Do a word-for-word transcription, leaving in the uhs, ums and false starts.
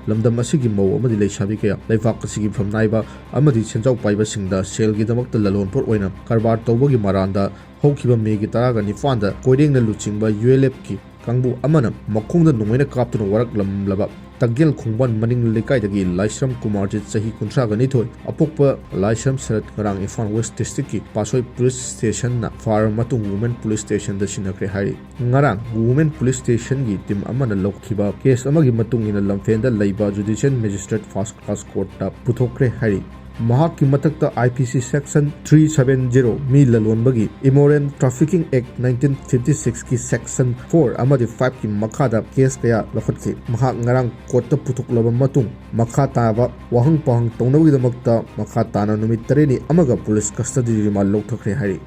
ꯂꯝꯗꯝ ꯑꯁꯤꯒꯤ ꯃꯧ ꯑꯃꯗꯤ ꯂꯩꯁꯥꯕꯤ ꯀꯌꯥ ꯂꯩꯕꯥꯛ ꯑꯁꯤꯒꯤ ꯃꯤꯐꯝ ꯅꯥꯏꯕ ꯑꯃꯗꯤ ꯁꯦꯟꯖꯥꯎ ꯄꯥꯏꯕꯁꯤꯡꯗ ꯁꯦꯜꯒꯤꯗꯃꯛꯇ ꯂꯂꯣꯟꯄꯣꯠ ꯑꯣꯏꯅ ꯀꯔꯕꯥꯔ ꯇꯧꯕꯒꯤ ꯃꯔꯥꯟꯗ ꯍꯧꯈꯤꯕ ꯃꯦꯒꯤ ꯇꯔꯥꯒ ꯅꯤꯄꯥꯟꯗ ꯀꯣꯏꯔꯦꯡꯅ ꯂꯨꯆꯤꯡꯕ ꯌꯨ ꯑꯦꯜ ꯑꯦꯐꯀꯤ ꯀꯥꯡꯕꯨ ꯑꯃꯅ ꯃꯈꯣꯡꯗ ꯅꯣꯡꯃꯩꯅ ꯀꯥꯞꯇꯨꯅ ꯋꯥꯔꯛꯂꯝꯂꯕ ꯇꯒꯦꯜ ꯈꯣꯡꯕꯥꯟ ꯃꯅꯤꯡ ꯂꯩꯀꯥꯏꯗꯒꯤ ꯂꯥꯏꯁ꯭ꯔꯝ ꯀꯨꯃꯥꯔꯖꯤꯠ, ꯆꯍꯤ ꯀꯨꯟꯊ꯭ꯔꯥꯒ ꯅꯤꯊꯣꯏ, ꯑꯄꯣꯛꯄ ꯂꯥꯏꯁ꯭ꯔꯝ ꯁꯔꯠ, ꯉꯔꯥꯡ ꯏꯝꯐꯥꯜ ꯋꯦꯁ꯭ꯠ ꯗꯤꯁꯇ꯭ꯔꯤꯛꯀꯤ ꯄꯥꯠꯁꯣꯏ ꯄꯨꯂꯤꯁ ꯁ꯭ꯇꯦꯁꯟꯅ ꯐꯥꯔ ꯃꯇꯨꯡ ꯋꯨꯃꯦꯟ ꯄꯨꯂꯤꯁ ꯁ꯭ꯇꯦꯁꯟꯗ ꯁꯤꯟꯅꯈ꯭ꯔꯦ ꯍꯥꯏꯔꯤ꯫ ꯉꯔꯥꯡ ꯋꯨꯃꯦꯟ ꯄꯨꯂꯤꯁ ꯁ꯭ꯇꯦꯁꯟꯒꯤ ꯇꯤꯝ ꯑꯃꯅ ꯂꯧꯈꯤꯕ ꯀꯦꯁ ꯑꯃꯒꯤ ꯃꯇꯨꯡ ꯏꯟꯅ ꯂꯝꯐꯦꯜꯗ ꯂꯩꯕ ꯖꯨꯗꯤꯁꯤꯌꯦꯜ ꯃꯦꯖꯤꯁꯇ꯭ꯔꯦꯠ ꯐꯥꯔꯁ꯭ꯠ ꯀ꯭ꯂꯥꯁ ꯀꯣꯔꯠꯇ ꯄꯨꯊꯣꯛꯈ꯭ꯔꯦ ꯍꯥꯏꯔꯤ꯫ ꯃꯍꯥꯛꯀꯤ ꯃꯊꯛꯇ ꯑꯥꯏ ꯄꯤ ꯁꯤ ꯁꯦꯛꯁꯟ ꯊ꯭ꯔꯤ ꯁꯚꯦꯟ ꯖꯤꯔꯣ, ꯃꯤ ꯂꯂꯣꯟꯕꯒꯤ ꯏꯃꯣꯔꯦꯜ ꯇ꯭ꯔꯥꯐꯤꯀꯤꯡ ꯑꯦꯛ ꯅꯥꯏꯟꯇꯤꯟ ꯐꯤꯐꯇꯤ ꯁꯤꯛꯁꯀꯤ ꯁꯦꯛꯁꯟ ꯐꯣꯔ ꯑꯃꯗꯤ ꯐꯥꯏꯚꯀꯤ ꯃꯈꯥꯗ ꯀꯦꯁ ꯀꯌꯥ ꯂꯧꯈꯠꯈꯤ꯫ ꯃꯍꯥꯛ ꯉꯔꯥꯡ ꯀꯣꯔꯠꯇ ꯄꯨꯊꯣꯛꯂꯕ ꯃꯇꯨꯡ, ꯃꯈꯥ ꯇꯥꯕ ꯋꯥꯍꯪ ꯄꯥꯎꯍꯪ ꯇꯧꯅꯕꯒꯤꯗꯃꯛꯇ ꯃꯈꯥ ꯇꯥꯅ ꯅꯨꯃꯤꯠ ꯇꯔꯦꯠꯅꯤ ꯑꯃꯒ ꯄꯨꯂꯤꯁ ꯀꯁꯇꯗꯤ ꯔꯤꯃꯥꯟ ꯂꯧꯊꯈ꯭ꯔꯦ ꯍꯥꯏꯔꯤ꯫